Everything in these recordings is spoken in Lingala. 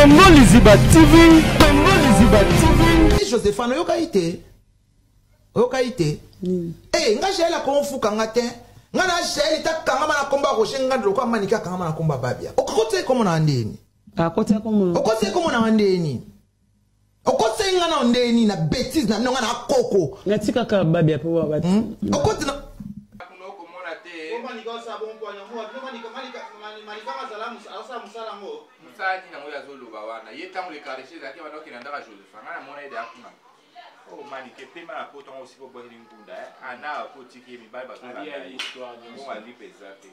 Congo Liziba TV, Congo Liziba TV. Josephane oyoka ye te oyoka ye te eh nga jael akofuka nga te nga na jael ta kangama na komba Roger Ngando lokola Manike akangama na komba Babia okokotisa ye komona ndeni akotisa komona okotisa ye komona ndeni okotisa ye nga na ndeni na bêtise na nga na koko natikaka Babia po ba okoti na Mosala nini yango ye azoloba wana ye ntango le quartier ezalaki banda okenda ndaka joseph nga namona ye deya kuna o manike pema na poto yango osika obwakeli ngunda ana po otiki ye mibali bazolanda ye bongo alipe eza te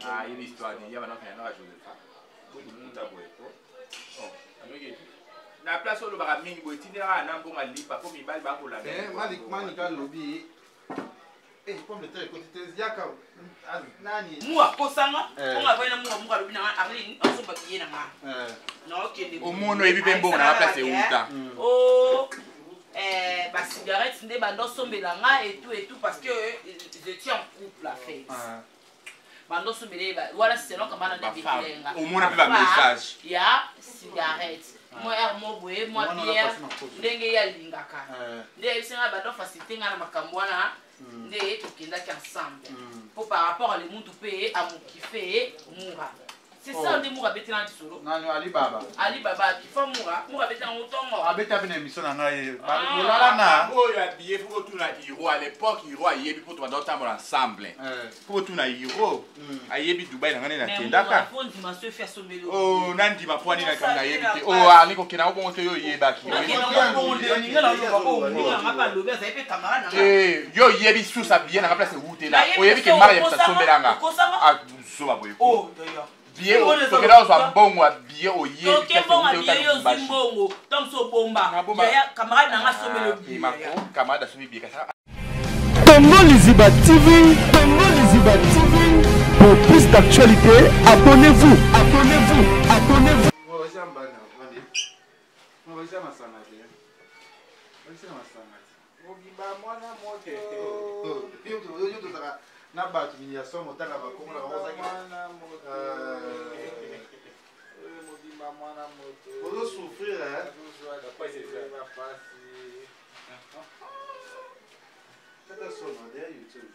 ayebi histoire nini ya banda okenda ndaka joseph bolimuta boye po na place olobaka mingi boye tindelaka na mbongo alipa po mibali bakolanda Manika alobi Eh, pomme de terre ekoti te yaka nani mua kosanga konga vana mua muka lobi na Arlene asomba biye na nga na okende omono ebi pe mbongo na place euta oh eh ba cigarette nde bando sombela nga et tout et tout parce que je suis en couple en fait bando sombela wala selon kama na nde nga omona pe ba message ya cigarette mwa air mo boye mwa bière ndenge ye alingaka nde ayebisi nga bando facilité nga na makambo wana nde tokendaki ensemble po par rapport à le mutu mpe amokife mura c'est ça nde mura abetela lisolo nani alibaba alibaba akifa mura mura abetela yango ntongo abeta mpe na émission na ngai bolala na oyo abiye fo kotuna hiro à l'époque hiro ayebi mpo tobanda kotambola ensemble fo kotuna hiro ayebi dubai na ngai nde nakendaka nandima mpo anini nakambo nayebi te o ali kokenda ngo bongo te yo oyebaki yo oyebi susu abiye nanga place ewutela oyebi ke mara yebisa sombelanga azoba boye biye tokenda kozwa mbongo ya biye oyebicamarade asombi biye Congo Liziba TV, Congo Liziba TV. Pour plus d'actualités, abonnez-vous, abonnez-vous, abonnez-vous. Na bato ya somo otanga bakongo na bango ozaki ozosouffrir tata sono deya youtube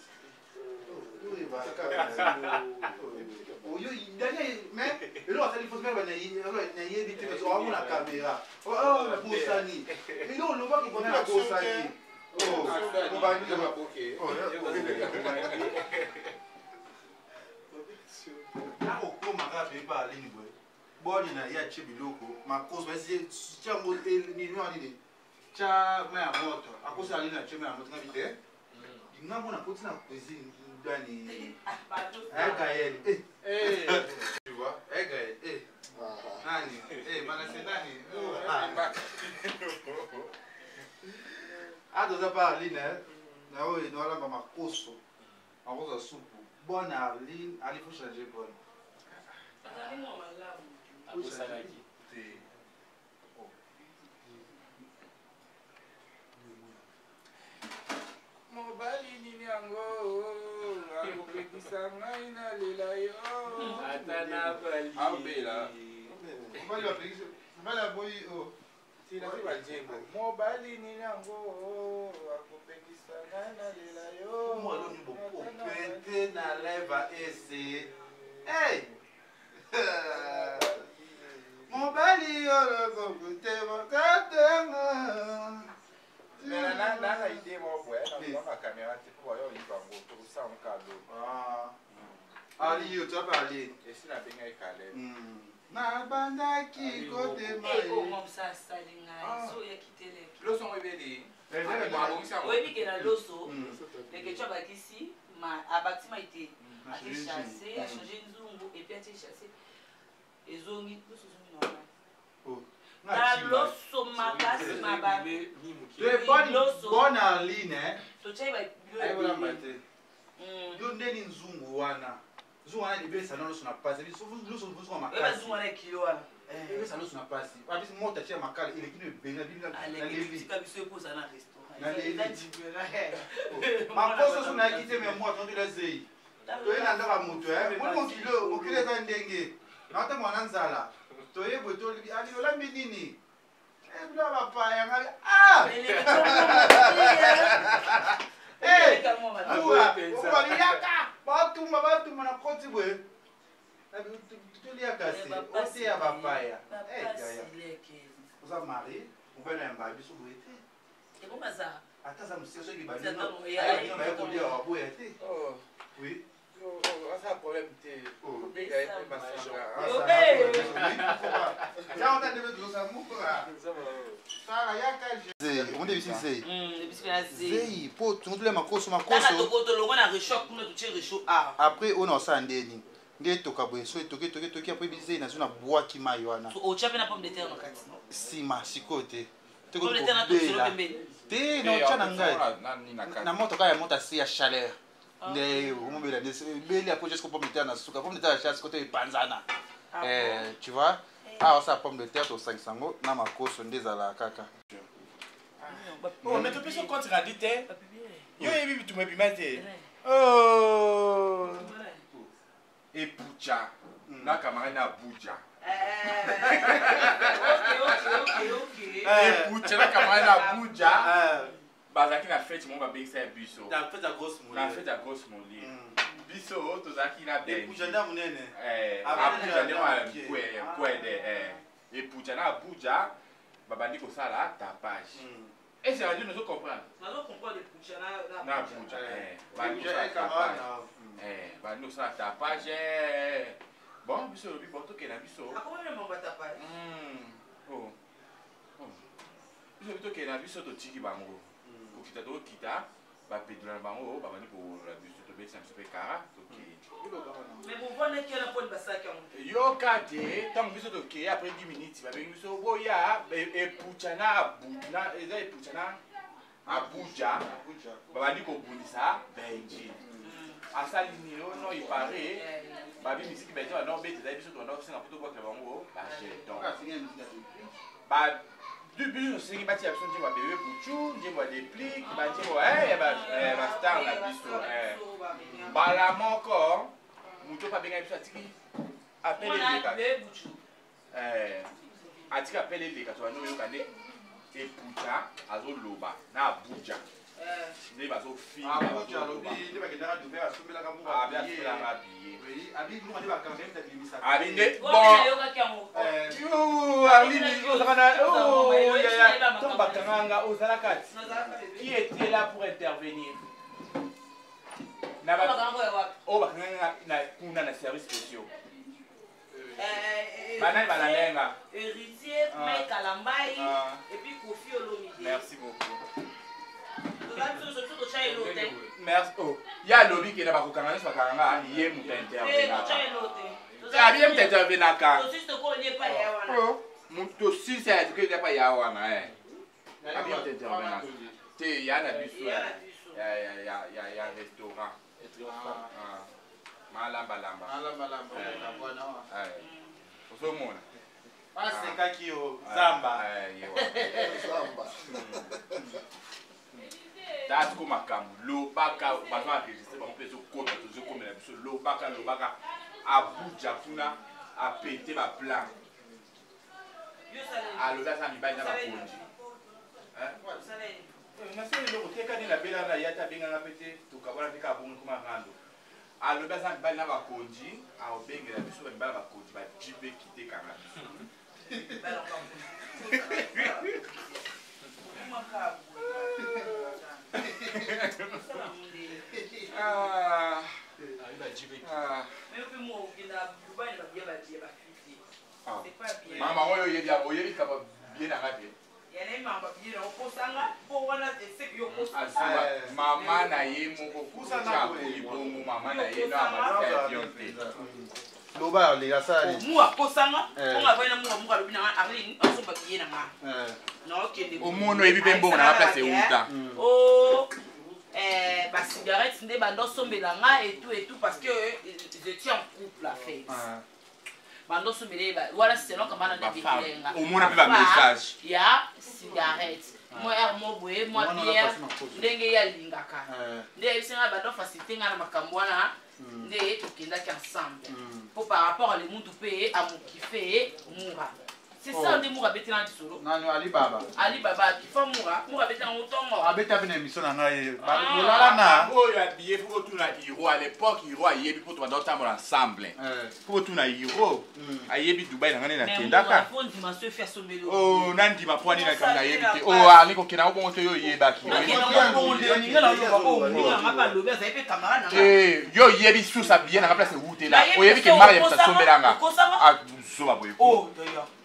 oyo mais eloko asali fausse meme nayebi te parce oamona caméra nabosani eloko olobaki kote nabosani nakokoma kaka pepa alini boye boni na ye atie biloko makoso tiango nini nini tya mai ya moto akosala nini atie mai ya moto ngabi te nga mona akoti na cuisine dani gael tu vois gael nani manase nani a toza pa arline na oyo noalamba makoso makoso ya supu bonne arline ali faut changer bonne Mobali nini yango akopekisa ngai nalela yo ata nabali aobela mobali bapekisi mobali aboyi o tina fi banzembo mobali nini yango akopekisa ngai nalela yo mwaloni bopete na live ese hey! Mobali oyo kokutema katenga nana ide moko boye na kamera te mpo bayo oyiba yango tokosala ngo kaka lobi ali yo toyapa ali esi nabengaki kaleb nabandaki kotema loso yango ebeli oyebi ke na loso lekeco abakisi abakisi mai te atie chasse achange nzungu epuis atie chasse ezongi loso ezongi normal na loso makasi mababi bonne aline totyai babilolamba te yo ndeni nzungu wana nzungu wana libesa na loso na pasi loso nzungu makasi wana kilo wana ebesa loso na pasi abisi moto atia makala eleki no ebele naleli biso ekozala na restaurant makoso so nayaki te me mwa tontela zei toye na ndako ya moto moni mokili mokili eza ndenge naotambola na nzala. Toye boye tolobi ali olambi nini? Eh, biloko ya bapaya ngai. Ah! Eh! Awa, okoma liyaka batumba batumba na koti boye. Tolia kasi oteya bapaya. Eh, yaya. Oza mari, mobali na yamba biso boye te. Ata aza mosika soki babino baye kolia waboya te. Oui. Aza problème te. Obenga ye mpe masanga. Zei po tongotula makoso makoso. Tolongwa na réchaud kuna, totie réchaud awa. Après oyo na osala ndeni nde etoka boye, so etoki etoki etoki, après bizei nazwi na bwaki mai wana. Otya mpe na pomme de terre na kati? Nsima sikoyo te. Pomme de terre na tosolo pembeni. Te, na otya na ngai na moto kaka ya moto ase ya chaleur nde omobela ebeli. Après jusqu'au pomme de terre na suka, pomme de terre ya chasse kote epanzana. Eh, tu vois, awa osala pomme de terre, tosangisa yango na makoso nde ezalaka kaka. Oh, mais topesi compte rendu te. Yo oyebi bitumba ebima te. Oh. Epucha na camarade na Abuja. Epucha na camarade na Abuja bazalaki na fete moko, babengisa ya biso na fete ya grosse na fete ya grosse molie. Biso tozalaki na Benji. Epucha nde monene. Abuja nde kwede. Epucha na Abuja babandi kosala tapage. Est-ce que nous comprendre? Na Abuja bandi kosala tapage, bandi kosala tapage. Bon, biso lobi bon, tokende na biso. Oh. Oh. Biso tokende na biso, totiki bango kokita, tokokita, bapedula na bango babandi kowolola biso, tobetisa biso mpe kara, tokei. Yoka te, ntango biso tokei, après 10 minutes babengi biso: boya, Epucha na eza Epucha na Abuja babandi kobundisa Benji. Asali nini? Ono ipare babi misiki Benji banda obeta, ezali biso tobanda kosenga mpo tobwakela bango bajeton. Biso tosengi batia biso nzembo ya Bebe Kuchu, nzembo ya Déplique, banzembo ya bastar na biso. Mbala moko moto mpe abengaki biso, atiki appel eleka, atiki appel eleka, tobandi oyoka nde Epucha azoloba na Abuja nde bazofinga abi nde. Bon, Arline, ozalaka na ntango bakanganga, ozalaka ti qui était là pour intervenir? Oyo bakanganga kuna na service spéciaux, banani balandenga? Héritier, Mike Kalambai et puis Kofi Olomide. Merci beaucoup. Merci. Oh, ye alobi ke na bakokanga nyonso bakanganga, ye moto intervenaka, abi ye moto intervenaka. Moto sisi ayatoki epa ya wana, abi ye moto intervenaka te, ya na biso ya restaurant malambalamba, ozomona. Basekaki yo zamba. Taa siko makambo lobaka, baza enregistre bango mpe ezokota, tozokomela biso. Lobaka, lobaka, Abuja kuna apete baplan, alobi aza mibali na bakonzi. Nasali eloko te, kani nabela na ye ata abenganga mpe te, tokabwana te, kaka bongo koma rando. Alobi aza mibali na bakonzi, aobengela biso bamibali na bakonzi, bajipe kite kanga biso. Ah. Ah. Mama oyo oyebi yango, oyebi kaba bien nanga te. Azuwa mama na ye moko kuta akoli bongo, mama na ye no amatisa avion te. Loba alela asala nini? Mu akosanga mpo avai na muka muka, alobi nanga Arline asomba biye na nga, naokende. Omoni, oyebi mpe mbongo nanga place euta. O basigarette nde bando osombela nga et tout et tout, parce que je suis en couple en fait. Bando osombela ye wana selon kama na ndabekele nga. Omona mpe bamessage. Ya cigarette, mwa aire mo boye, mwa bière, ndenge ye alingaka nde ayebisi nga bando facilité nga na makambo wana. Nde tokendaki ensemble po par rapport à le mutu mpe amokife mura. C'est ça nde mura abetela na lisolo. Nani? Alibaba. Alibaba akifa mura, mura abetela yango ntongo. Abeta mpe na émission na ngai bolala na oyo abiye fo kotuna hiro. À l'époque hiro ayebi mpo tobanda kotambola ensemble. Fo kotuna hiro, ayebi Dubai na ngai nde nakendaka. Fo ndima so efi asombeli. Oh, nandima mpo anini? Likambo nayebi te. Oh, ali kokenda ngo bongo te, yo oyebaki. Te, yo oyebi susu abiye nanga place ewutela, oyebi ke mara yebisa asombelanga. Azoba boye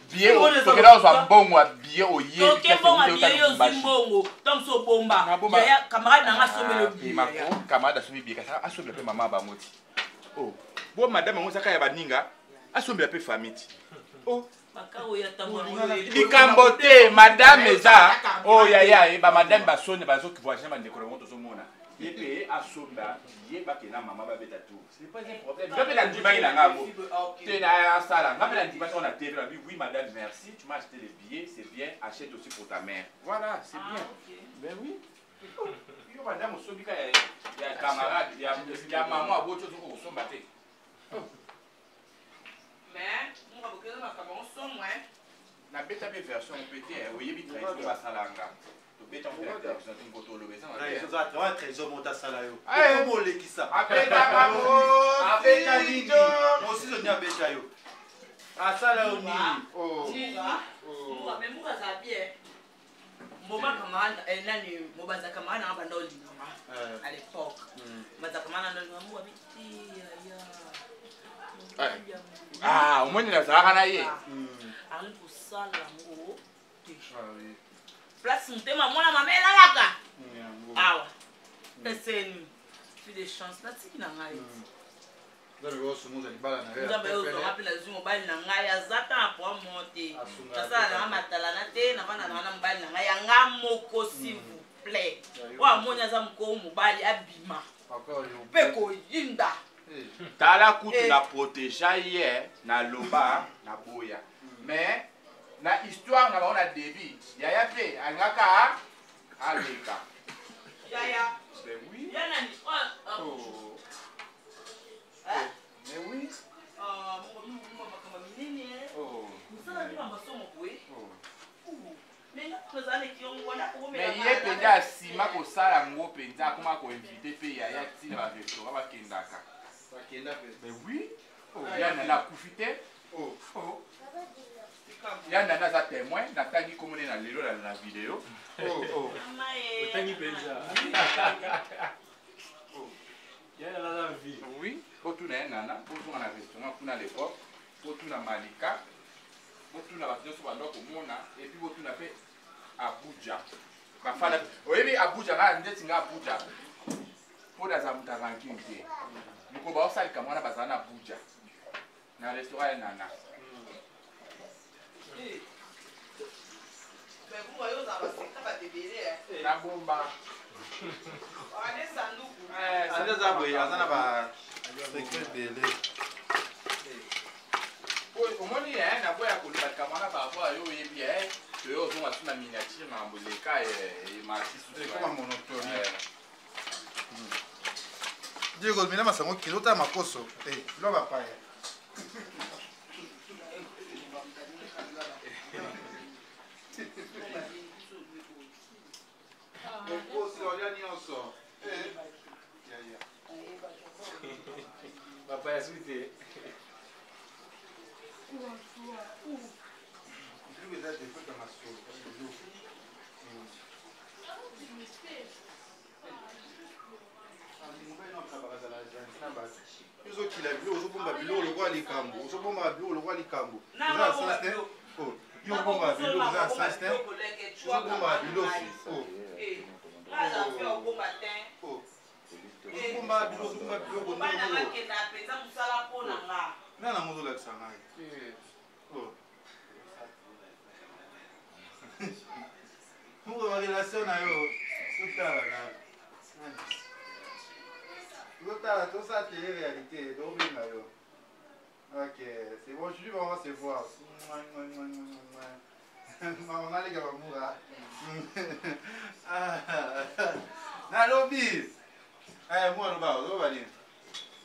billet, tokenda kozwa mbongo ya billet, oyebi. Toke mbongo ya billet, yo ozwi mbongo to mosu obomba. Yaya, camarade nanga asombeli billet. Camarade asombi billet, kasi asombela mpe mama bango ti. Oh, bo madame yango ezaka ya baninga, asombela mpe famille ti. Oh, likambo te, madame eza oyo yaya ye. Bamadame basone bazoki voyage na bandeko na bango, tozomona ye mpe asomba ye, bakenda mama babeta tour. C'est pas un problème. Nga mpe nandimaki na ngambo te na asala, nga mpe nandimaki yango na TV nabi: "Oui madame, merci, tu m'as acheté les billets, c'est bien, achète aussi pour ta mère." Voilà, c'est bien. Ben oui, yo madame osombi ka ya camarade ya mama aboti, ozoka kosomba te. Mais muka bokeza makambo yango somo. Nabeta mpe version mpe te, oyebi trahison basalanga, tobeta mpe na télévision te, moto oloba eza mabe. Trésor moto asala yo. Eh. Okoma olekisa. Abetaka. Abeta nini? Mosusu nini abeta yo? Asala yo nini? Muka, mais muka aza bien. Mboma camarade nani, mobanza camarade nanga banda olinganga à l'époque, mobanza camarade nanga olinga muka biti yaya. Ah, omoni nazalaka na ye. Ali kosala yango te. Place motema mwana mama elalaka awa peseni fille de chance natiki na ngai. Nzambe oyo ozwanga mpe nazwi mobali na ngai, aza ta na poa mo te, nasala nanga matalana te, navanda nanga na mobali na ngai yanga moko, s'il vous plaît. Oyo amoni aza mokolo mobali abima mpe koyinda. Tala kutu na protégea ye, naloba naboya, mais na histoire na bango na début, yaya mpe alingaka aleka. Yaya? Ben oui. Ya nani? Oh. Mais oui. Makambo minene. Oh. Mosala nde masomo boye. Oh. Mais mais ye mpenza asima kosala yango mpenza, akoma koinvite mpe yaya ntina barestaurant bakendaka. Mais oui. Oh, ya nana akufi te. Oh. Ya nana aza témoin, natangi komone na lelo na video. Oh. Otangi mpenza ya nana aza vie. Oui, botuna ye nana, bozonga na restaurant kuna à l'époque, botuna Malika, botuna bato nyonso banda komona, et puis botuna mpe Abuja bafanda. Oyebi Abuja, nga ndeti nga Abuja mpo naza moto ya rancune te. Mokolo baosalika mwana, bazala na Abuja na restaurant ya nana. Nabomba. Ande aza boye, aza na ba secret ebele. Omoni, naboya koloba likambo wana par rapport ya yo oyebi toyo ozonga su na miniature, makambo eleka emati. Ekoma monotonie. Diego, mina masango kilo otala makoso lo bapaya. Mokoso olia nyonso. Yaya. Bapaya su te. Biloko eza defo ya masolo biloko. Ozokila biloko, ozobomba biloko lokola likambo, ozobomba biloko lokola likambo eza na sens te. Oh, yo obomba biloko eza na sens te, ozobomba biloko. Oh. Oh. Ozobomba biloko, ozobomba biloko ndenge nani yango ozolakisa ngai. Oh. Moko barelation na yo, totala na totala, tosala télé réalité, tobenga yo. Ok, c'est bon, je on va se voir. Mama naleka bamura nalobi mwa loba oloba nini?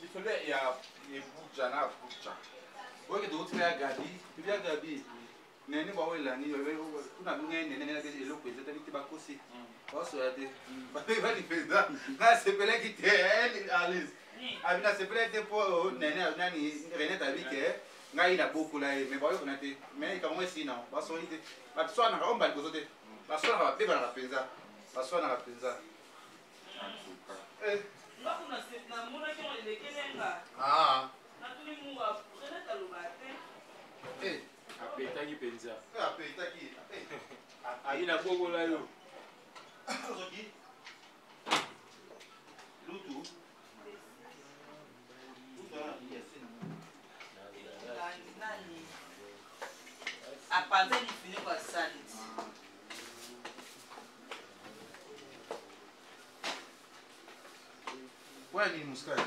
Lisolo ya ebuja na abuja. Oyoki tokotika ya Gabi, tobi ya Gabi. Nene bawela nini kuna ngai nene nene eloko eza tabi te bakosi. Basola te. Babe bali mpenza. Nasepelaki te Alice. Abi nasepelaki te mpo nene nani Renette abi ke ngai nabokola ye mais bayokana te. Mais likambo ngo esili nango basoli te. Baswanaka oyo mbala liboso te. Baswanaka babebanaka mpenza. Baswanaka mpenza. Ah. Eh. Apetaki mpenza. Apetaki. Ayi na bokola yo. Ozoki. Lutu. Apanzani finiko ya sani. Wana nini muskari?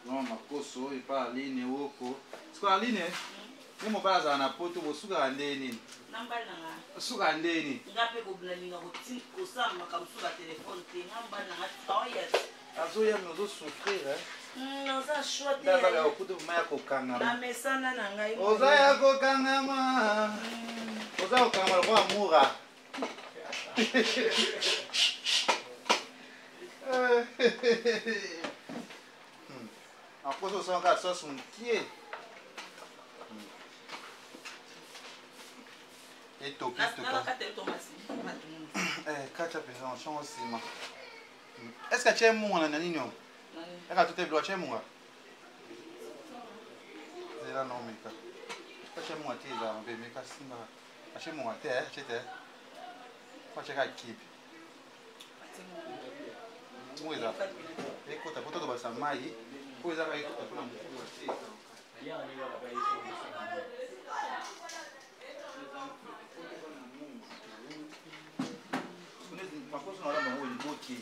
Non, makoso epa Aline woko. Siko Aline, ye mobali azala na poto bosukaka nde nini? Na mobali na nga. Sukaka nde nini? Nga mpe nalinga kosala makambo mosusu ba telefone te. Nga mobali na nga aoya. Azoya mais ozo souffrir hein. Naza choix te. Nazaka kokuta vraimen ya kokangama. Namesana na ngai. Oza ya kokangama. Oza kokangama lokola mura. Akoso osala kaka sauce mokie. Etoki etoka. Kata mpenza osongo nsima. Est-ce que atie munga na nini oyo? Eka tuta biloko atie munga. Zela na omeka. Atie munga te ezala mabe meka simba. Atie munga te, atie te. Atie kaka kibe. Munga eza ekota po totobakisa mai po eza kaka ekota mpona mokulu atie. Makoso na olamba yango liboke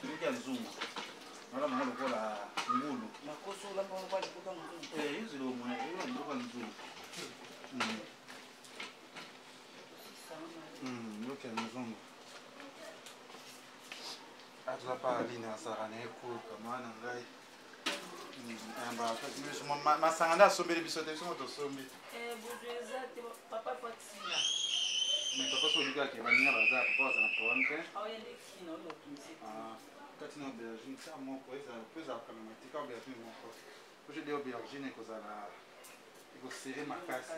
liboke ya nzungu naolamba yango lokola ngulu. Makoso olamba yango lokola liboke ya nzungu. Eh, ezela omona lokola liboke ya nzungu. Liboke ya nzungu. Atoza pa Aline azalaka na ye cool kama na ngai. Masanga nde asombeli biso te, biso mo tosombi. Mais papa so olingi ake baninga baza papa baza na problème te. Kati na aubergine tia moko ezala po ezala kokangama te ka aubergine moko po je de aubergine ekozala ekosere makasi.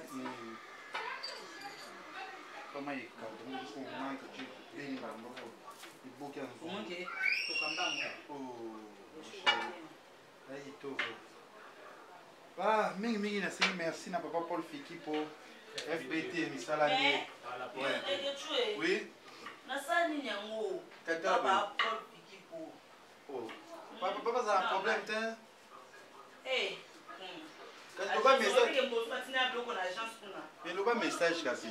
Kama ekauka biso mai totie beni mbala moko liboke ya nzungu. Oh, kitoko. Ah, mingi mingi nasengi merci na papa Paul Fiki po FBT misala nde. Oui. Nasala nini yango? Tata Papa Paul Fiki po. Oh. Papa papa za problème te. Eh. Kasi loba message. Mais loba message kasi.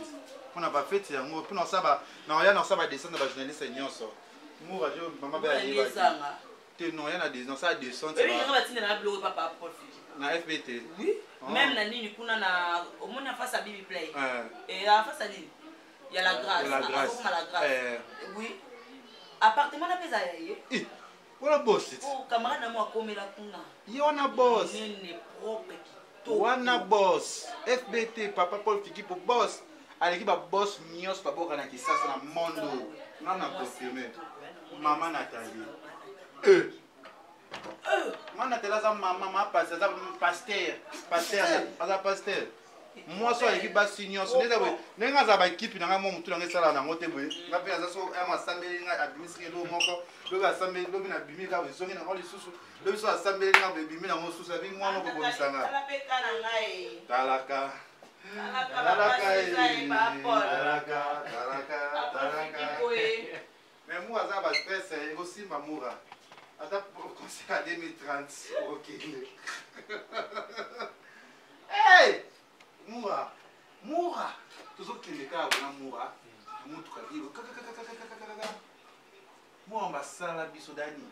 Pona ba fête yango, pona osaba na oya na osaba descendre ba journaliste nyonso. Moura jo mama ba yeba. Te non ya na descendre, ça descendre. Oyebi nga batinda na biloko papa Paul Fiki. Na FBT. Oui. Même na nini kuna na omoni en face à Bibi Play. Et en face à nini? Ya la grâce. La grâce. La grâce. Oui. Appartement na pesa ya ye. Wana boss. Oh camarade na moi akomela kuna. Ye wana boss. Nene propre kitoko. Wana boss. FBT papa Paul Fiki po boss. Aleki ba boss nyonso baboka na Kisasa na monde oyo. Nga na confirmer. Mama Nathalie. Mama Nathalie aza mama, ma pasteur, aza pasteur. Pasteur, aza pasteur. Mwasi oyo aleki basi nyonso. Ndenge boye, ndenge aza ba equipe na ngai mwa motu na ngai esala nango te boye. Nga mpe aza so ama asambeli ngai abimisi ngai eloko moko. Lobi asambeli, lobi na bimi kaka ezongi nango lisusu. Lobi so asambeli ngai boye ebimi nango lisusu. Abi mwana okobomisa ngai. Talaka. Talaka talaka talaka talaka. Mais Moura aza ba stress ekosimba Moura. Ata concert ya 2030 okende. Hey! Moura, Moura. Tozokende kaka bona Moura. Mutuka libre. Kaka kaka kaka kaka kaka. Moura basala biso Dani.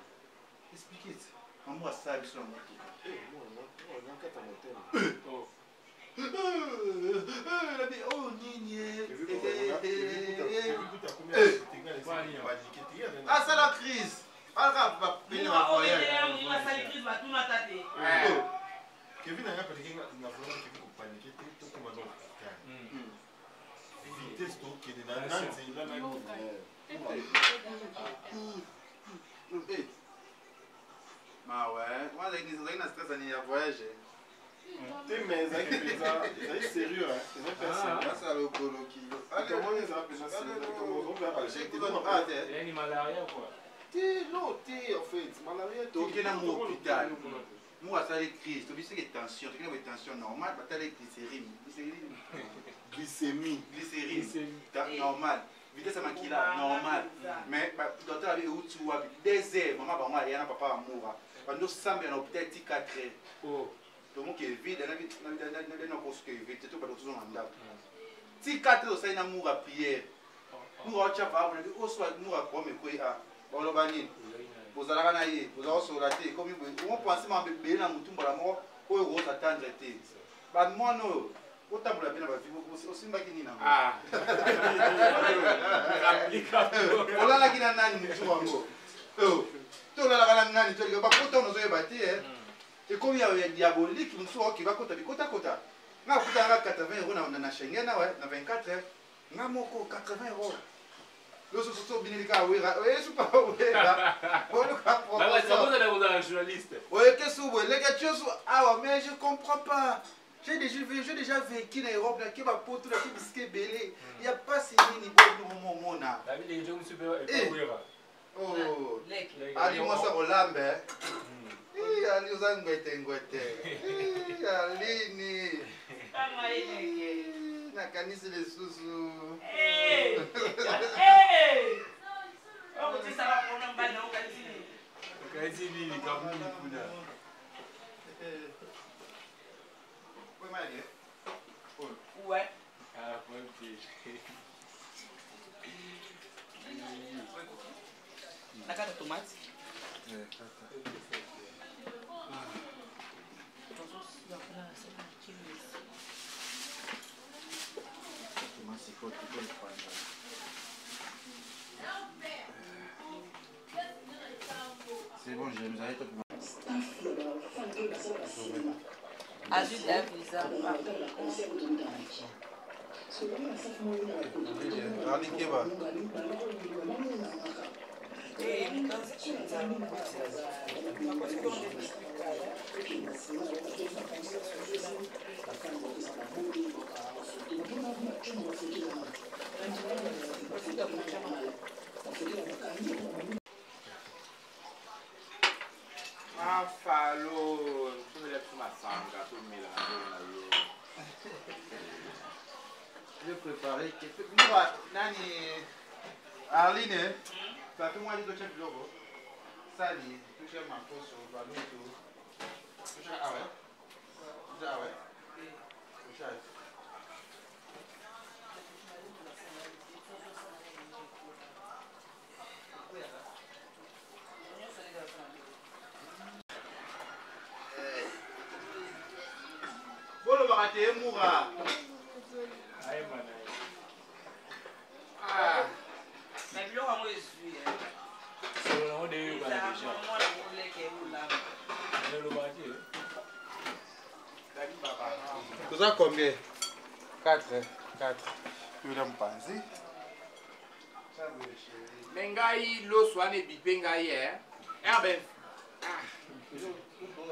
Explique it. Moura asala biso na mutuka. Oh. Oh nini asala crise alaka bapene ba voyage. Kevin anga panike na vraiment Kevin kopanike te tokoma na hôpital. Vitesse tokende na na nzela na nini. Mawe, wana ezalaki na stress ani ya voyage. Te mais ezalaki mpenza ezali sérieux hein. Ezali mpenza sérieux. Asa lokolo kilo. Likambo ezala mpenza sérieux. Likambo ozomela ba jete. Ah te. Yani malaria quoi. Te non te en fait malaria te. Tokende na hôpital. Moko asali crise, tobisaki tension, tokende boye tension normale, batali glycérine. Glycérine. Glycémie. Glycérine. Normal. Vitesse ya makila normal. Mais docteur abi euti wapi? 2 heures mama bango aya na papa Amoura. Bando sambela na hôpital ti 4 heures. Oh. Tomoki evide na kosuka evide te to bato tozonga ndako. Ti 4 heures osali na Moura prière. Moura otya vabu na bi oswa Moura kome kwe a. Baloba nini? Bozalaka na ye, bozala kosolola te, ekomi boye. Okopense makambo ebele na motu mbala moko oyo okoki attendre te. Ba mwana oyo otambola mpe na bavi osimbaki nini yango? Olalaki na nani motu yango? To olalaka na nani? To bakota oyo ozoyeba te. Ekomi ya diabolique mosusu oke bakota bikotakota. Nga akutanaka 80 euro na Schengen awa na 24 heures. Nga moko 80 euro. Loso obineli kaka wera oyesu pa wera oluka journaliste oyeke su boye leka tiosu awa mais je comprends pas. J'ai déjà vécu na Europe nake bapoto nake bisika ebele ya pasi nini bonomomona ali mwasi akolambe ali oza ngwete ngwete alini nakanisi lisusu okanisi nini likambo nini kuna Ouais. Ah, problème te. Na kata tomate. C'est bon, je nous arrête. Azwi da visa. Alikeba. Mafalo, tomela biso masanga tomela na yo. Je préparé. Moi, nani Arline, papi moi dit que biloko. Sali, touche makoso, balutu. Touche ah ouais. Touche ah ouais. Touche. Bolobaka te mura. Mais biloko yango ezwi. Solo nango nde eyokana deja. Mwana moleke olamba. Elobaka te. Toza combien? 4. 4. Yula mpanzi. Me ngai loso wana ebipe ngai e herbe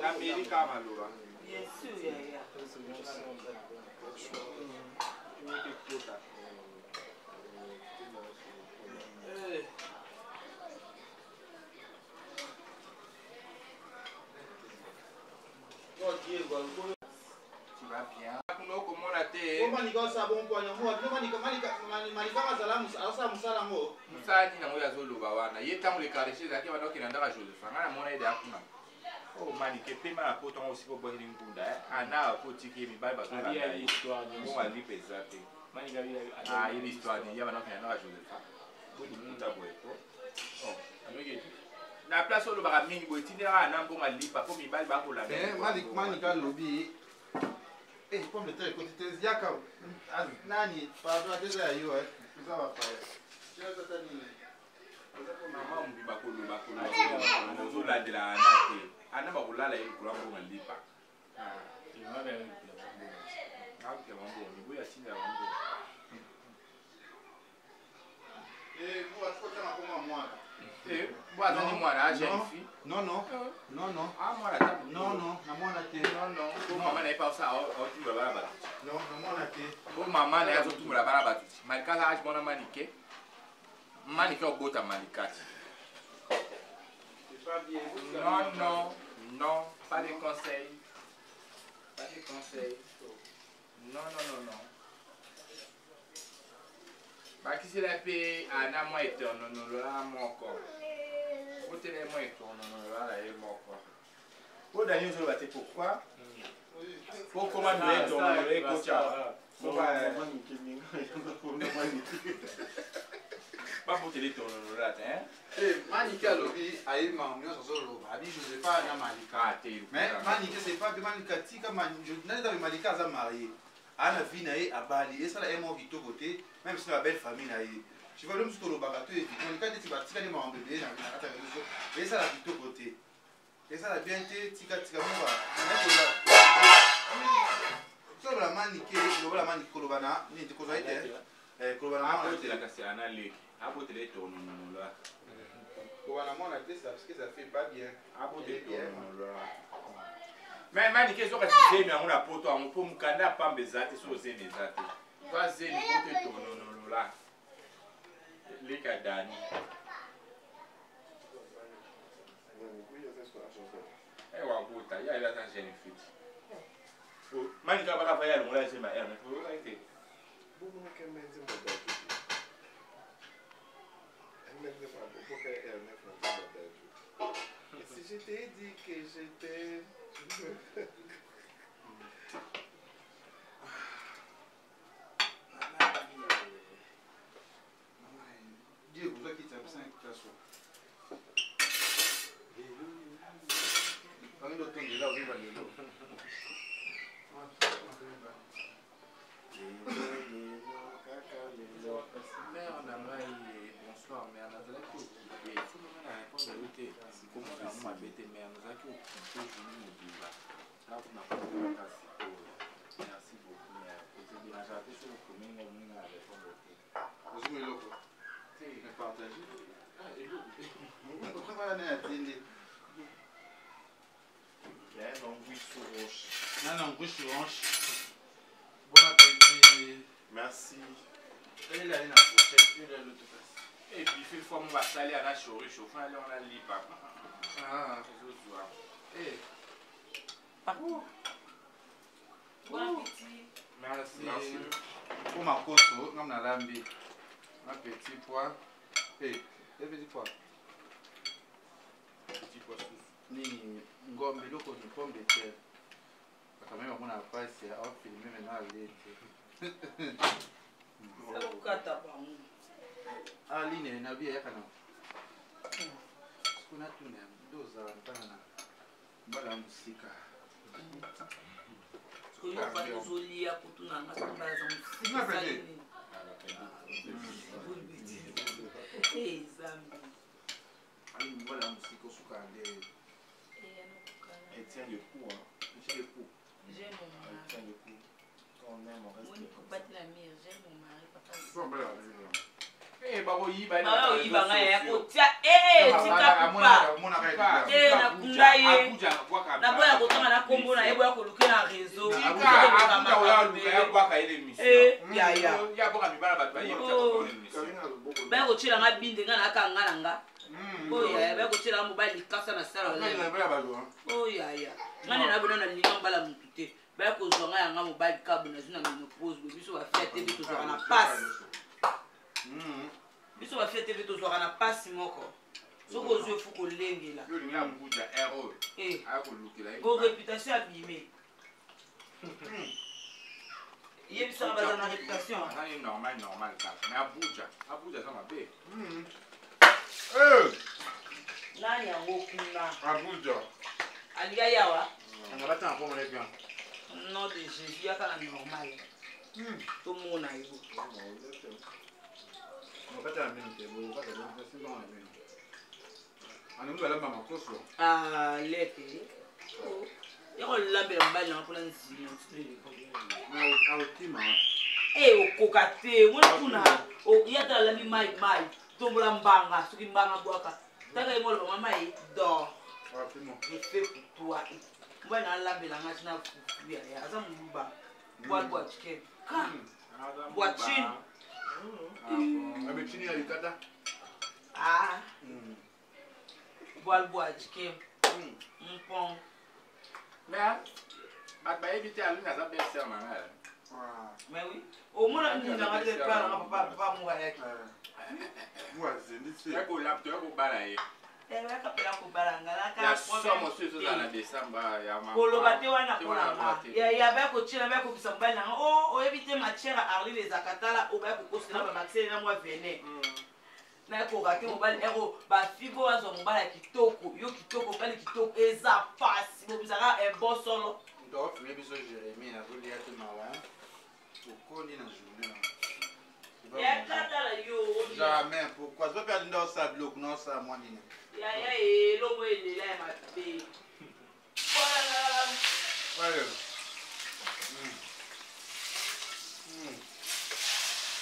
nameli kaka maloba. Bien sûr, yaya. Tu vas bien? Kuna okomona te. Manika osala bongo mpo yango Manika azala asala mosala yango. Mosala nini yango oyo azoloba wana? Ye ntango le quartier ezalaki banda okende ndaka Joseph ngai namona ye deya kuna. Oh Manike pema na poto yango osika obwakeli ngunda ana po otiki ye mibali bazolanda Abi histoire nyonso. mbongo alipe eza te. Manika Ye histoire nini ya banda okende ndaka Joseph boliputa boye po na place olobaka mingi boye etindelaka na mbongo alipa mpo mibali bakolanda. Manika alobi pomme de terre ekoti te yaka nani pardon ate eza ya yo eza bapaya mama mobi bakoloba koloba ozolandela ana te ana bakolala ye likolo ya mbongo alipa. Alukela bango miboyi atindela bango. Bo azali mwana a jeune fille. Non, non. Non, non. Ah, mwana ata. Non, non, na mwana te. Non, non. Po mama na ye pa osa aotumbola bana bato. Non, na mwana te. Po mama na ye azotumbola bana bato. Malika aza age mwana manike. Manike obota Malika ti. Non, non, non, pas de conseil. Pas de conseil. Non, non, non, non. Bakisela mpe ana mwa etononolola moko. Otela ye mwa etononolola na ye moko. Po Dani ozoloba te pourquoi? Po koma ndoye etononolola ekotya. Babotela etononolola te hein? Manike alobi ayebi makambo nyonso azoloba abi Josepha na Malika. Mais Manike c'est pas Malika tika nani Malika aza marié. Ana vie na ye abali esala ye moko kitoko te même si na belle famille na ye. Tu vois l'homme tolobaka to éviter Malika neti batikali makambo ebele na kati ya réseau esala kitoko te. Esala bien te tika tika moka. Toloba Manike loba Manike koloba na nini kozwa ete koloba na mwana te. Kasi ana leki abotela etononolola. Koloba na mwana te parce que ça fait pas bien. Abotela etononolola. Mais Manike ezoka zemi yango na poto yango mpo mokanda ya pamba eza te so ozemi eza te. Zwa zemi po te tononolola. Leka Dani. Wabuta ya eza jeune fille. Manike abaka fa ya longola zemi ya Hermes. Oyokaki te. Si je t'ai dit que je t'aime. Dieu vous a quitté à 5 classes. Mère na ngai, bonsoir mère, nazalaki occupé. Soki nga na répondre yo te, komona yango mabe te mère, nazalaki occupé journée mobimba. Nakuna komona sikoyo. Merci beaucoup mère. Ozodérangeaka te soki okomi nga omoni nga na répondre te. Ozwi eloko. Te. Mais partage. Ah, eloko te. Okomana na atindi. Un anguille sous roche. Un anguille sous roche. Bon appétit. Merci. Elle est allée dans la fourchette, elle est à l'autre place. Et puis, il faut qu'on va saler à la chorée, chauffe, allez, on a lipa. Ah, Eh. Bon appétit. Merci. Merci. Pour ma coso, on a lambi. Un petit pois. Eh, un petit pois. Petit pois sous. Nini, ngombe eloko ni pomme de terre. Quand même on a pas c'est à filmer maintenant aller. Okata bango. Ah, line na bia yaka na. Kuna tuna doza ntana na. Mbala musika. Oyo ofandi ozolia kutu na nga soki mbala za mosika esali nini? Eh, Nzambe. Ali mbala musika osuka nde. Elle tient le coup, hein. Elle tient le coup. J'aime mon mari. Elle tient le coup. Quand on aime, on reste. Moni kopati la mire, j'aime mon mari, papa. Eh, bakoyiba Bakoyiba ngai ya kotia eh tika kupa. Te nakunda ye. Naboya kotanga na kombo na ye boya koluka na réseau. Eh ya ya. Baya kotiela nga binde nga nayaka nga na nga. Oyo yaya baya kotiela nga mobali likasa na sala. Oyo yaya. Nga nde nabona na linga mbala mutu te. Baya kozwa nga yanga mobali kabu nazwi na ménopause boye biso bafia te mpe tozwaka na pasi. Biso bafia te mpe tozwaka na pasi moko. Soki ozwi efu kolengela. Eh. Ko réputation abime. Yebisaka baza na réputation. Azali normal normal kaka. Mais Abuja, Abuja aza mabe. Nani yango kuna? Abuja. Alingi ayawa? Anga batanga kombo na bien. Nom de Jésus yaka na normal. Tomona yo. Bakata na mino te, bo bakata na mino na mino. Ani mtu alamba makoso. Ah, leke. Oh. Yakolambela mobali nanga mpona nzima. Aotima. E okoka te omona kuna ye ata alambi mai mai tombola mbanga soki mbanga bwaka taka ye moloba mama ye dor je fais pour toi. Mobali na alambela nga tina fufu yaya aza moluba bwa bwa chicken ka bwa chine. Abechini ya likata. Ah, bwa bwa chicken mpon. Mais bato bayebi te Aline aza belle sœur na ngai. Mais oui, omona nini nanga te pa nanga papa papa moko ayaki. Toya kobala ye. Bayakapela kobala nga. Ya somo so ezozala na décembre ya mama. Koloba te wana. Te wana mpona te. ya baya kotiela baya kobisa mobali nanga o oyebi te matière ya Arline ezalaka tala oyo baya kokosela babakisele na mwa venin nayekoka te mobali eko bafigo bazwa mobali ya kitoko yo kitoko mobali kitoko eza pasi bobisaka bon solo. Moto akofilme biso Jérémie azolia te mawa okoni na journée. Yakatala yo. Jamais pourquoi azo mpe alinda osala biloko na osala mwa nini. Yaya elongo elela ya mabe. Ouais.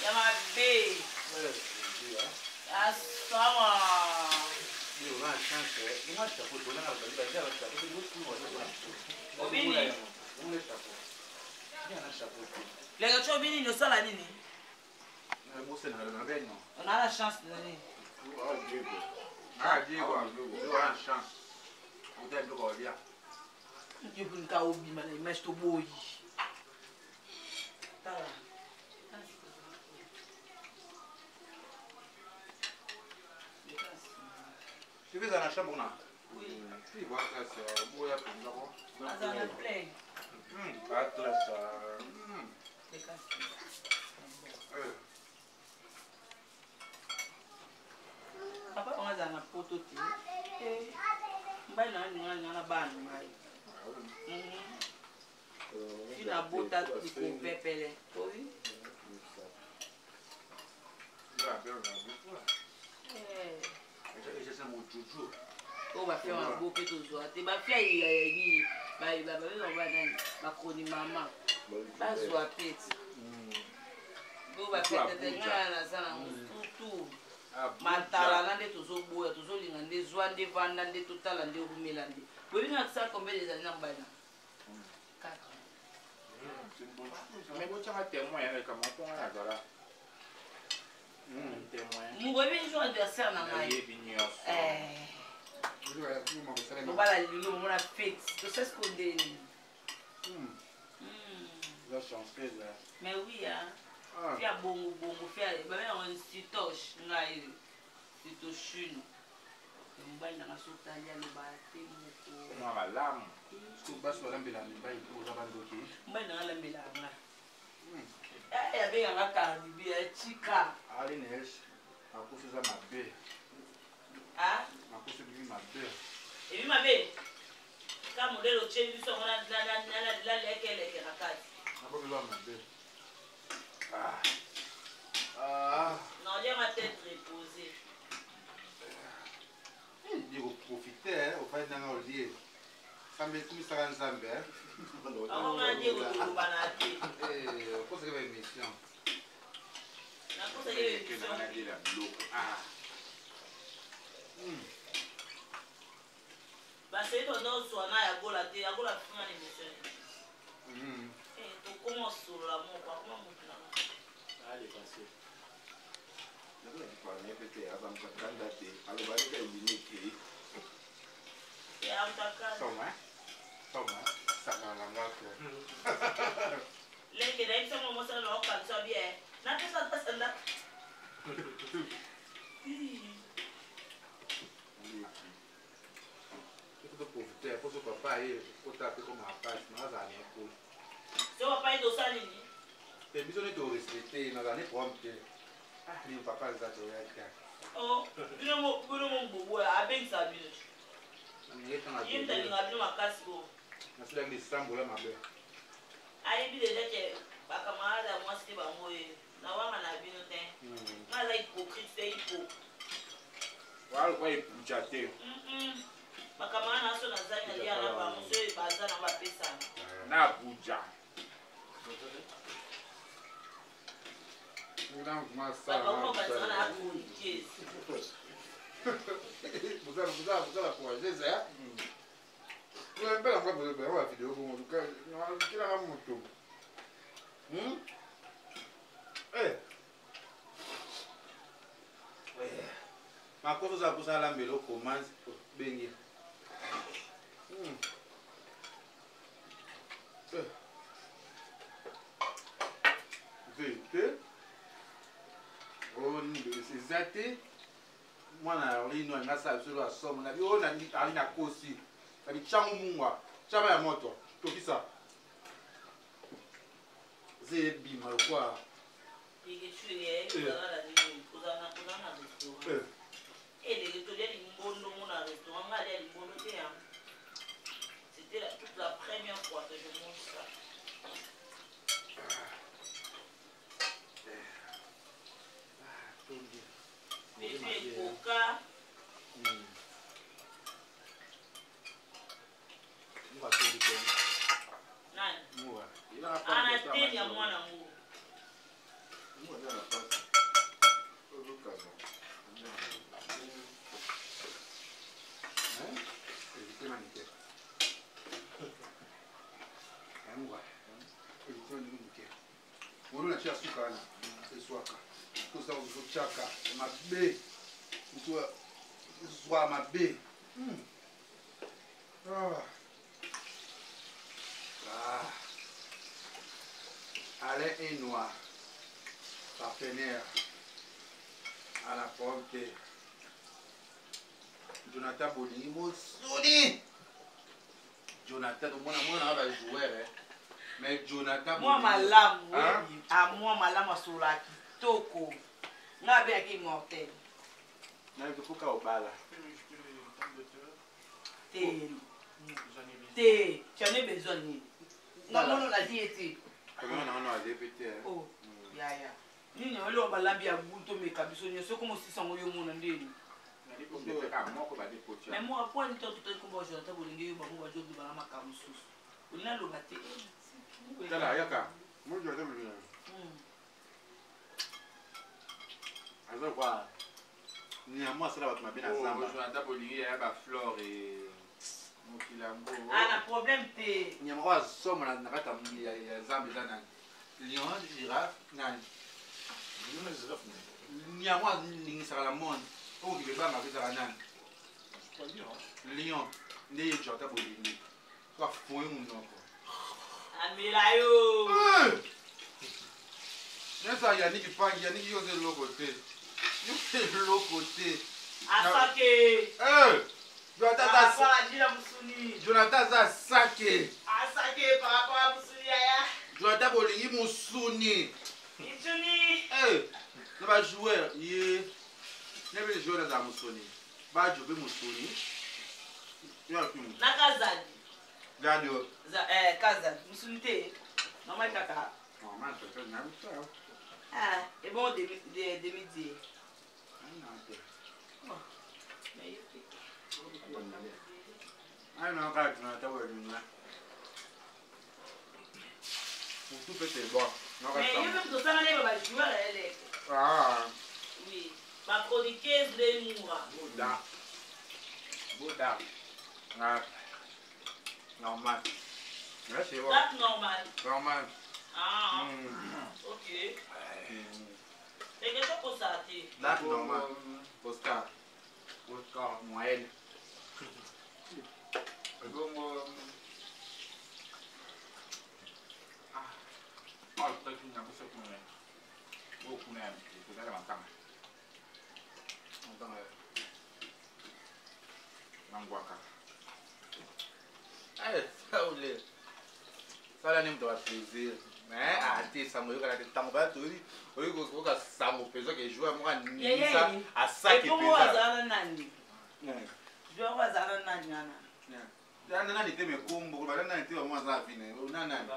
Ya mabe asama. Obini. Leke tso obini nini osala nini on a la chance de nini. Ah, Diego, oza na chance. Ota biloko olia. Yobunika obima na image toboyi tala. Tu veux na chambre na? Oui. Si, va classe, boya mpenza ko. Aza na plein. Va classe. Papa bango azala na poto te. Mobali na nga ninga na bana na ngai fi nabota likopepele oyi. Oyo bafia mabo mpe tozwa te bafia nini babengaka banani bakroni mama bazwa pe ti oyo bafia tete ngai naza nango surtout matalana nde tozoboya tozolinga nde zwa nde vanda nde totala nde rumela nde boyebi nga kisala combien ezali na mobali na 4. Mais botyanga témoin ya kama mpo nga nazala témoin. Mokoyebi jour anniversaire na ngai. Nayebi nyonso. Mobala lelo omona fete tosasiko ndeni. La chanceuse. Mais oui, hein. Fia bongo bongo fia babengango sitoche ngai sitochune mobali nanga so otali aloba te moko. Mwa malamu. Basi balambela mibali mpo oza bandoki. Mobali nanga alambelaka nga. Abenganga Cardi B ya chika. Aline makoso eza mabe. Makoso ebimi mabe. Ebi mabe ka modele otyeli biso yango nalekeleke na kati. Nakomi mabe. Naolianga tête reposée. Diego profite ofandi nanga olie sambe kumisaka Nzambe. Akonga Diego tolobana te. Okosaki ba émission. Nakosaki émission. Nalela biloko. Baseli tozoswa na yagola te yagola finga na émission tokoma osolola moko akoma motu nanga. Lenge nayebisa ngo mosala na okanisa bien napesa mpasa ndako. Toprofite poso papa ye kota mpe koma pasi nazala na ekolo. So papa ye tosala nini? Te biso nde torespecte nazala ne problème te nini papa aza toya te. Bino mo abengisa bino ye moto alinga bino makasi bo. Nasilaki lisambola mabe. Ayebi deja ke bakamarade ya mwasi te bango ye nawanga na bino te nga aza hypocrite te hypo. Walukwa epucha te. Makambo wana so nazali nalia na bango so baza na bapesana. Na Abuja. Bato bazala na chroniqueuse. Bozala courageuse mbela ngo bavideo bongo lukelaka moto. Makoso oza mposa alamba eloko manzi obengi. Vérité oyo eza te mwana rino alingi asala biso ya somo nabi oyo ali na kosi nabi tyango mungwa tyama ya moto tokisa ze ebima lokwa. Ozala na restaurant elenge tolia limbondo ngo na restaurant, nga alia limbondo te. C'était toute la première fois que je mange ça. Pepe ekoka. Nani ana teni ya mwana ngo? Molo na tia suka wana eswaka toza kotiaka mabe zwa mabe. Ah. Alain Enoir, partenaire à la porte. Jonathan Bolingi Mosuni. Jonathan, omona mwana na bajoueur, mais Jonathan mwa malamu mwa malamu asololaka kitoko, nga abengaki immortel. Nayebi koka obala. Te te, tu en as besoin nini? Nga mono nazi ye te. Yaya nini eloko balambi ya gu tomeka biso nyonso ekoma osisa yango yo mona ndeni. Mais moi po ani to totali komba Jonathan Bolingi yo bango bazolobana makambo mosusu olingi aloba te. Tala yaka mo Jonathan Bolingi aza kwa nyama asala bato mabe na zamba. Jonathan Bolingi yaya baflore mokili yango. Ana problème te. Nyama oyo asoma na kati ya zamba eza nani? Lion, girafe, nani? Nyama aningisaka na monde oyo mokili ebangaka ezaka nani? Lion nde ye Jonathan Bolingi so afoye monoko. Amela yo. Nyonso Yaniki pangi Yaniki yo oza eloko te, yo eloko te. Asake. Jonathan aza asake. Asake par rapport à musuni yaya. Jonathan Bolingi musuni. Musuni. Na bajoueur ye nebe joueur azala musuni bajo mpe musuni. Na Kazadi. Gadi. Kazadi musuni te normal kaka. Normal peut-être na biso. Ah, et bon demi demi die. Ayi na kaka Jonathan Bolingi pour tout peut c'est bon. Mais yo mpe tosala nde bajoueur eleke. Ah. Oui, bachroniqueuse nde mura. Boda. Boda. Ah. Normal. Là, c'est bon. Date normal. Normal. Ah. Ok. Eke tokosala te. Date normal. Oscar. Oscar moyenne. Ebongo. Ah, totaki na biso kuna. Oyo kuna ya tozala matanga. Matanga. Na ngwaka. Eh, saule. Sala ni moto ya plaisir. Mais ate sango oyokana te ntango baya toyebi oyoki koyoka sango mpenza ke joueur moko aningisa asaki. Ebongo azala na nani? Joueur oyo azala na nani wana? Mpenza nani te mekombo bala nani te bango aza afine na nani?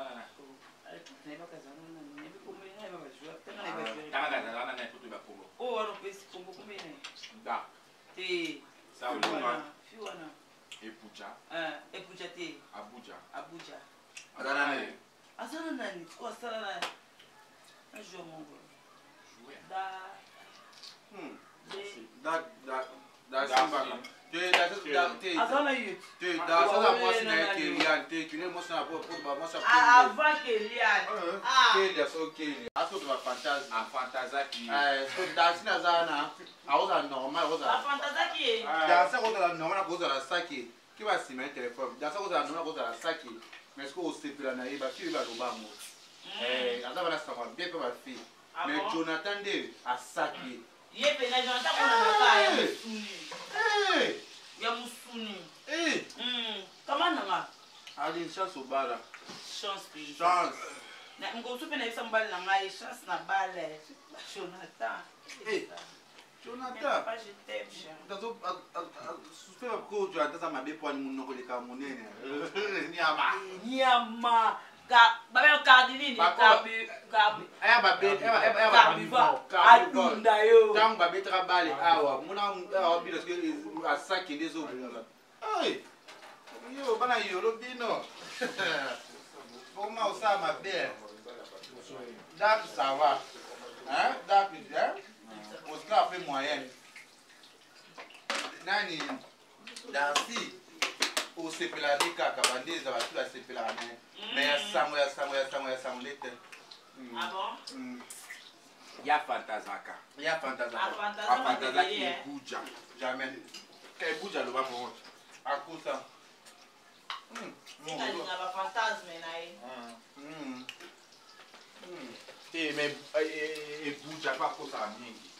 Nayebaka azala na nani, nayebi kombo ye, nayeba bajoueur te, nayeba joueur. Tanga azala na nani po toyeba kombo? Oyo wana opesi kombo, kombo ye nani? Da. Te. Saule. Fi wana. Et jo moko. Da. Da da da simbaka. Te da da te. Aza na ye. Te da aza mwasi na ye Kelian te Kelian mwasi na po po ba mwasi ya Ah, avant Kelian. Ah. Kelia so Kelia. Aso to ba fantasme. A fantasaki. Eh so dansi na za na aoza normal aoza. Ba fantasaki ye. Dansi akozala normal akozala saki. Ki ba sima telefone. Dansi akozala normal akozala saki. Mais ce que osepela na ye ba fille baloba yango. Eh aza bana sango bien pe ba fille. Ah Mais bon? Jonathan nde asaki. Ye pena Jonathan monanaka ya mosuni. Eh! Ya mosuni. Eh! Kama nanga. Ali chance obala. Chance pe. Chance. Na mokosu mpe nayebisa mobali na ngai chance na bale. Jonathan. Eh! Jonathan. Papa, je t'aime, chérie. Tazo sufe ko Jonathan aza mabe po ani monoko eleka monene. Nyama. Nyama. Ka babe cardinini carbi carbi. Aya babe aya Carnivore. Adunda yo. Ntango babetaka bale awa mona awa bino soki asaki nde ezobunga. Hey! Yo bana yolo bino. Foma osala mabe. Dak ça va. Hein? Dak hein? Oscar fait moyenne. Nani Darcy osepela nde kaka bande eza bato basepelaka na ye mais ya sango ya sango ya sango ya sango nde te. Ah bon? Ya fantazaka. Ya fantazaka. Afantazaka Afantazaki ebele, eh. ebuja. Jamais. Ka ebuja aloba moko. Akusa. Alinga ba fantasme na ye. Te mais ebuja mpe akosaka mingi.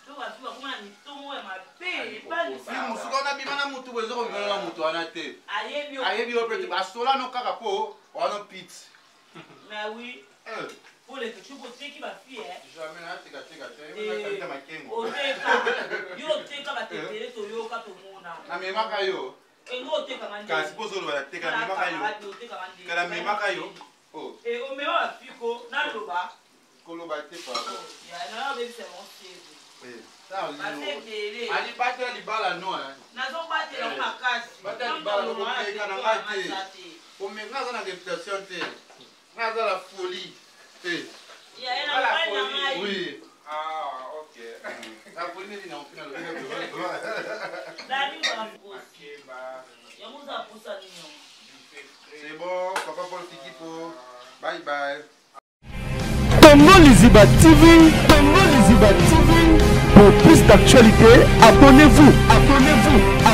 To bato bakoma na mitongo ya mabe ebali. Mosuka wana bima na mutu boye ezokobima na mutu wana te. Ayebi yo. Ayebi yo pe te basola no kaka po wana pit. Mais oui. Pour les petits boteki ba fille eh. Jamais natekateka te. Eh, Nakamita makengo. Oteka. Yo oteka batetele toyoka tomona. Namemaka yo. Engo otekanga nde. Kasi mpo ozoloba nateka namemaka yo. Otekanga nde. Kala memaka yo. Oh. Eh, omema bafiko naloba. Koloba te pardon. Ya na obebisa yango sebe. Eh. Baza ebele. Ali batela libala no eh. Nazobatela ngo makasi. Batela libala no komeka na ngai te. Komeka nga aza na réputation te. Nga aza la folie. Eh. Ya ye na mobali na ngai. Oui. Ah, ok. La folie neti na ofina lobi. Dani bakosi. Yango oza posa nini yango? C'est bon, papa Paul Fikipo. Bye bye. Congo Liziba TV, Congo Liziba TV. Pour plus d'actualités, abonnez-vous, abonnez-vous.